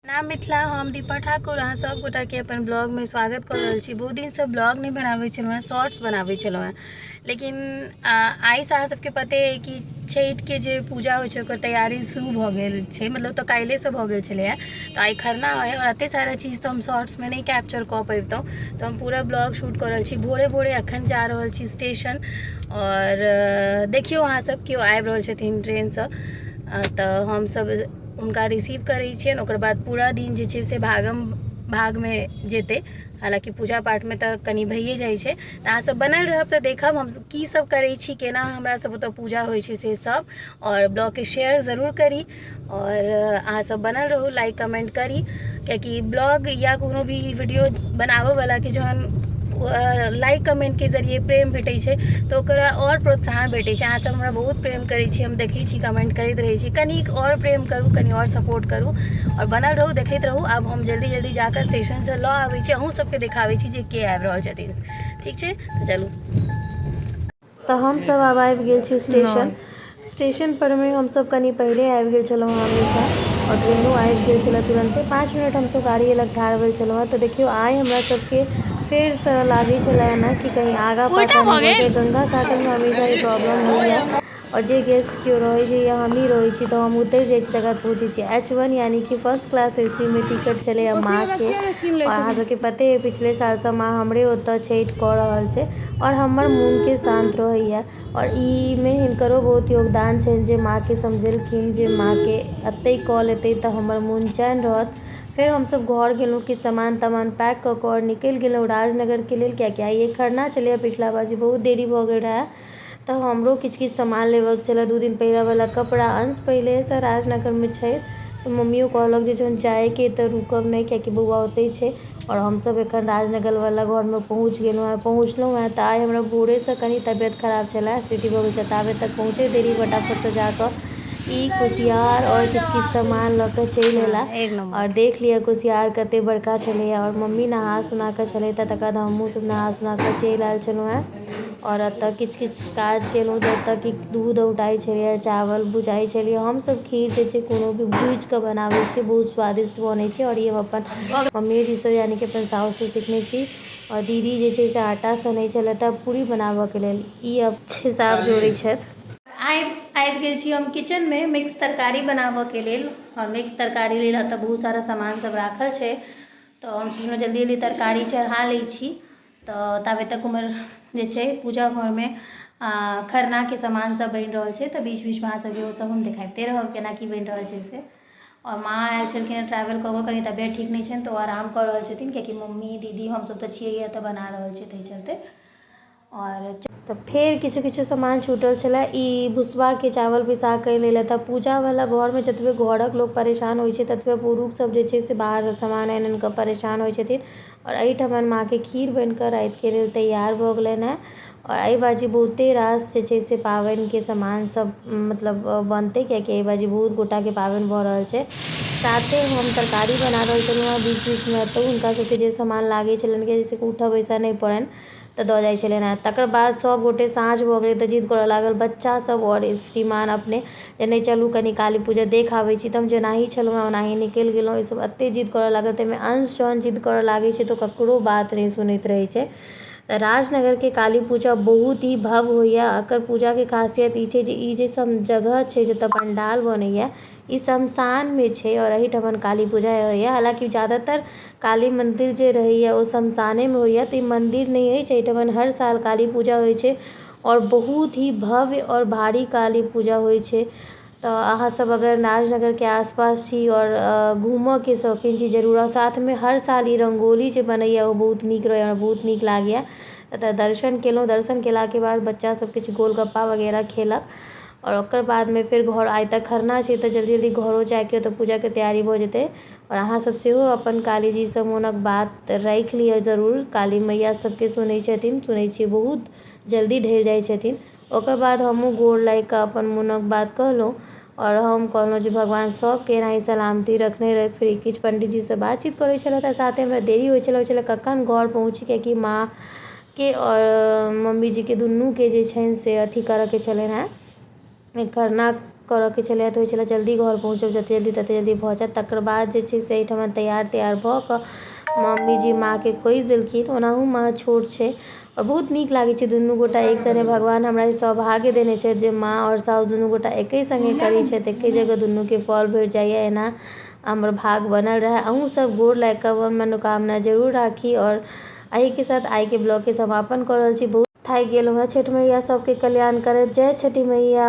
नाम मिथिला, हम दीपा ठाकुर अहाँ सब गोटाके अपन ब्लॉगमे स्वागत कऽ रहल छी। बहुत दिनसँ ब्लॉग नहि बनाबै छलहुँ हेँ, शॉर्ट्स बनाबै छलहुँ हेँ, लेकिन आइसँ अहाँ सबके पते अइ कि छठिके जे पूजा होइ छै ओकर तैयारी शुरू भऽ गेल छै, मतलब तऽ काल्हिएसँ भऽ गेल छलैए। तऽ आइ खरना अइ आओर एतेक सारा चीज तऽ हम शॉर्ट्समे नहि कैप्चर कऽ पबितहुँ, तऽ हम पूरा ब्लॉग शूट कऽ रहल छी। भोरे भोरे एखन जा रहल छी स्टेशन आओर देखियौ अहाँ सब केओ आबि रहल छथिन ट्रेनसँ, तऽ हमसब हुनका रिसीव करै छियनि। ओकर बाद पूरा दिन जे छै से भागम भागमे जेतै, हालाँकि पूजा पाठमे तऽ कनि भइए जाइ छै। तऽ अहाँ सब बनल रहब तऽ देखब हम की सब करै छी, केना हमरा सब ओतऽ पूजा होइ छै से सब। आओर ब्लॉगके शेयर जरूर करी आओर अहाँ सब बनल रहू, लाइक कमेंट करी, कियाकि ब्लॉग या कोनो भी वीडियो बनाबऽवलाके जहन लाइक कमेंटके जरिए प्रेम भेटै छै तऽ ओकरा आओर प्रोत्साहन भेटै छै। अहाँ सब हमरा बहुत प्रेम करै छी, हम देखै छी, कमेंट करैत रहै छी। कनिक आओर प्रेम करू, कनि आओर सपोर्ट करू आओर बनल रहू, देखैत रहू। आब हम जल्दी जल्दी जाकऽ स्टेशनसँ लऽ आबै छी, अहूँ सबके देखाबै छी जे के आबि रहल छथिन। ठीक छै, तऽ चलू। तऽ हमसभ आब आबि गेल छी स्टेशन। स्टेशन परमे हमसभ कनि पहिले आबि गेल छलहुँ हमेशा, आओर ट्रेनो आबि गेल छलै तुरन्ते। 5 मिनट हमसभ गाड़ी लग ठाढ़ भेल छलहुँ हँ। तऽ देखियौ, आइ हमरा सबके फेरसँ लागै छलै एना कि कहीँ आगाँ पाछाँ नहि भऽ जाए। गंगा सागरमे हमेशा ई प्रॉब्लम होइए, आओर जे गेस्ट केओ रहै छै या हमहीँ रहै छी तऽ हम उतरि जाइ छी, तकर बाद पहुँचै छी। एच वन यानि कि फर्स्ट क्लास ए सी मे टिकट छलैए माँके। आओर अहाँ सबके पते अइ, पिछले सालसँ माँ हमरे ओतऽ छठि कऽ रहल छै आओर हमर मोनके शान्त रहैए। आओर ईमे हिनकरो बहुत योगदान छनि जे माँके समझेलखिन जे माँके एतहि कऽ लेतै तऽ हमर मोन चैन रहत। फेर हमसब घर गेलहुँ, किछु सामान तामान पैक कऽ कऽ आओर निकलि गेलहुँ राजनगरके लेल, कियाकि आइ खरना छलैए। पिछला बार जे बहुत देरी भऽ गेल रहै तऽ हमरो किछु किछु सामान लेबऽके छलै, 2 दिन पहिरऽवला कपड़ा। अंश पहिलेसँ राजनगरमे छै तऽ मम्मियो कहलक जे जहन जाइके अइ तऽ रुकब नहि, कियाकि बौआ ओतहि छै। आओर हमसब एखन राजनगरवला घरमे पहुँच गेलहुँ हेँ। पहुँचलहुँ हेँ तऽ आइ हमरा भोरेसँ कनि तबियत खराब छलै, एसिडिटी भऽ गेल छलै। ताबे तक पहुँचैत देरी फटाफटसँ जाकऽ ई कुसियार आओर किछु किछु सामान लऽ कऽ चलि अयला। आओर देख लिअ कुसियार कते बड़का छलैए। आओर मम्मी नहा सोना कऽ छलै तऽ तकर बाद हमहूँ सब नहा सोना कऽ चलि आयल छलहुँ हेँ। आओर एतऽ किछु किछु काज केलहुँ, जतऽ कि दूध औँटाइ छलैए, चावल भुजाइ छलैए। हमसब खीर जे छै कोनो भी भुजिकऽ बनाबै छियै, बहुत स्वादिष्ट बनै छै। आओर ई हम अपन मम्मीजीसँ यानि कि अपन साउससँ सिखने छी। आओर दीदी जे छै से आटा सनै छलथि हँ पूरी बनाबऽके लेल। ई अब हिसाब जोड़ै छथि। आइ आबि गेल छी हम किचनमे मिक्स तरकारी बनाबऽके लेल। आओर मिक्स तरकारी लेल एतऽ बहुत सारा सामान सब राखल छै, तऽ हम सोचलहुँ जल्दी जल्दी तरकारी चढ़ा लै छी। तऽ ताबे तक उम्हर जे छै पूजा घरमे खरनाके सामान सब बनि रहल छै, तऽ बीच बीचमे अहाँ सबके ओ सब हम देखाबिते रहब केना की बनि रहल छै से। आओर माँ आयल छलखिन हँ ट्रैवल कऽ कऽ, कनि तबियत ठीक नहि छनि तऽ ओ आराम कऽ रहल छथिन, कियाकि मम्मी दीदी हमसब तऽ छियै तऽ बना रहल छियै ताहि चलते। आओर तऽ फेर किछु किछु सामान छूटल छलै। ई भुसबाके चावल पिसा कऽ आनि लेलथि। पूजावला घरमे जतबे घरक लोक परेशान होइ छै ततबे पुरुषसभ जे छै से बाहरसँ सामान आनि आनि कऽ परेशान होइ छथिन। आओर एहिठमन माँके खीर बनि कऽ रातिके लेल तैयार भऽ गेलनि हेँ। आओर एहि बाजी बहुते रास जे छै से पाबनिके सामान सब मतलब बनतै, कियाकि एहि बाजी बहुत गोटाके पाबनि भऽ रहल छै। साथे हम तरकारी बना रहल छलहुँ हेँ। बीच बीचमे एतहु हुनका सबके जे सामान लागै छलनि, जाहिसँ कि उठऽ बैसऽ नहि पड़नि, तऽ दऽ जाइ छलनि हेँ। तकर बाद सभ गोटे साँझ भऽ गेलै तऽ जिद करऽ लागल बच्चासभ आओर श्रीमान अपने जे नहि चलू कनि काली पूजा देख आबै छी। तऽ हम जेनाही छलहुँ हेँ ओनाही निकलि गेलहुँ। ईसभ एतेक जिद करऽ लागल, ताहिमे अंश जहन जिद करऽ लागै छै तऽ ककरो बात नहि सुनैत रहै छै। तऽ राजनगरके काली पूजा बहुत ही भव्य होइए। एकर पूजाके खासियत ई छै जे ई जे सब जगह छै जतऽ पण्डाल बनैए ई शमशानमे छै आओर एहिठमन काली पूजा होइए। हालाँकि जादातर काली मन्दिर जे रहैए ओ शमशानेमे होइए, तऽ ई मन्दिर नहि अछि। एहिठमन हर साल काली पूजा होइ छै आओर बहुत ही भव्य आओर भारी काली पूजा होइ छै। तऽ अहाँ सब अगर राजनगरके आसपास छी आओर घूमऽके शौकीन छी जरूर आउ। साथमे हर साल ई रङ्गोली जे बनैए ओ बहुत नीक रहैए, हमरा बहुत नीक लागैए। एतऽ दर्शन केलहुँ, दर्शन केलाके बाद बच्चा सब किछु गोलगप्पा वगैरह खेलक आओर ओकर बादमे फेर घर आइ तऽ खरना छै तऽ जल्दी जल्दी घरो जाइके ओतऽ पूजाके तैयारी भऽ जेतै। आओर अहाँ सब सेहो अपन कालीजीसँ मोनक बात राखि लिअ जरूर। काली मैया सबके सुनै छथिन, सुनै छियै बहुत जल्दी ढलि जाइ छथिन। ओकर बाद हमहूँ गोर लागि कऽ अपन मोनक बात कहलहुँ आओर हम कहलहुँ जे भगवान सबके एनाही सलामती रखने रहथि। फेर किछु पण्डितजीसँ बातचीत करै छलथि आओर साथे हमरा देरी होइ छलै, होइ छलै कखन घर पहुँची, कियाकि माँके आओर मम्मीजीके दुनूके जे छनि से अथी करऽके छलनि हेँ। खरना करऽके छलै तऽ होइ छलै जल्दी घर पहुँचब, जतेक जल्दी ततेक जल्दी भऽ जायत। तकर बाद जे छै से एहिठमा तैयार तैयार भऽ कऽ मम्मीजी माँके खोजि देलखिन। ओनाहु माँ छोट छै आओर बहुत नीक लागै छै दुनू गोटा एक सङ्गे। भगवान हमरा ई सौभाग्य देने छथि जे माँ आओर साउस दुनू गोटा एके सङ्गे करै छथि, एके जगह दुनूके फल भेट जाइए। एना हमर भाग बनल रहए। अहूँ सब गोर लागि कऽ अपन मनोकामना जरूर राखी। आओर एहिके साथ आइके ब्लॉगके समापन कऽ रहल छी। बहुत थाकि गेलहुँ हेँ। छठि मैया सबके कल्याण करथि। जय छठि मैया।